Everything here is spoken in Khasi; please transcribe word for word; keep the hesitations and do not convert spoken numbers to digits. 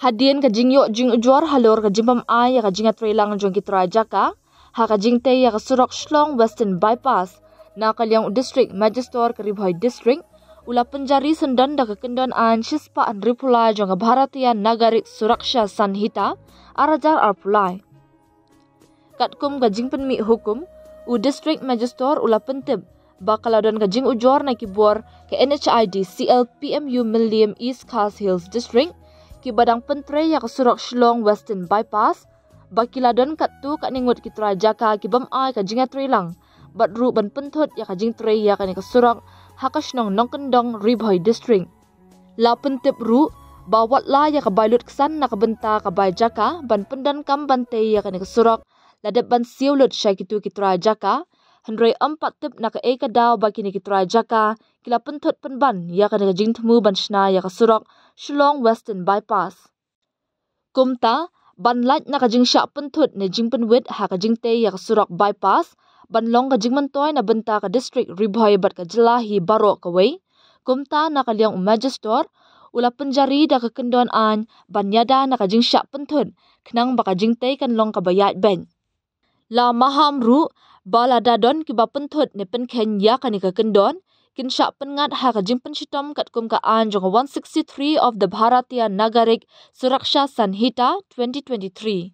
Hadien ka jingïoh jingujor halor ka jingbym ai ïa ka jingïatreilang jong ki trai jaka ha ka jingtei ïa ka surok Shillong Western Bypass, na ka liang u District Magistrate ka Ri Bhoi District u la pynjari syndon da ka kyndon aiñ shispah hynriewphew lai jong ka Bharatiya Nagarik Suraksha Sanhita ar hajar arphew lai. Katkum ka jingpynmih hukum, u District Magistrate u la pyntip ba ka la don ka jingujor na ki bor ka N H I D C L P M U Mylliem, East Khasi Hills District, kiba dang pyntrei ïa ka surok Shillong Western Bypass, ba ki la don katto katne ngut ki trai jaka kibym ai ka jingïatreilang bad ruh ban pynthut ïa ka jingtrei ïa kane ka surok ha ka shnong Nongkyndong, Ri Bhoi District. La pyntip ruh ba wat la ïa ka bai lutksan na ka bynta ka bai jaka ban pyndonkam ban tei ïa kane ka surok la dep ban siew lut sha kito ki trai jaka, hynrei ym pat tip na kaei ka daw ba kine ki trai jaka ki la pynthut pynban ïa kane ka jingthmu ban shna ïa ka surok Shillong Western Bypass. Kumta, ban lait na ka jingshah pynthut ne jingpynwit ha ka jingtei ïa ka surok bypass ban long ka jingmyntoi na bynta ka District Ri Bhoi bad ka jylla hi baroh kawei. Kumta, na ka liang u Magistrate u la pynjari da ka kyndon aiñ ban ïada na ka jingshah pynthut, khnang ba ka jingtei kan long kaba ïaid beit. La maham ruh ba lada don kiba pynthut ne pynkheiñ ïa kane ka kyndon, kin shah pynngat ha ka jingpynshitom katkum ka aiñ jong ka one sixty-three of the Bharatiya Nagarik Suraksha Sanhita twenty twenty-three.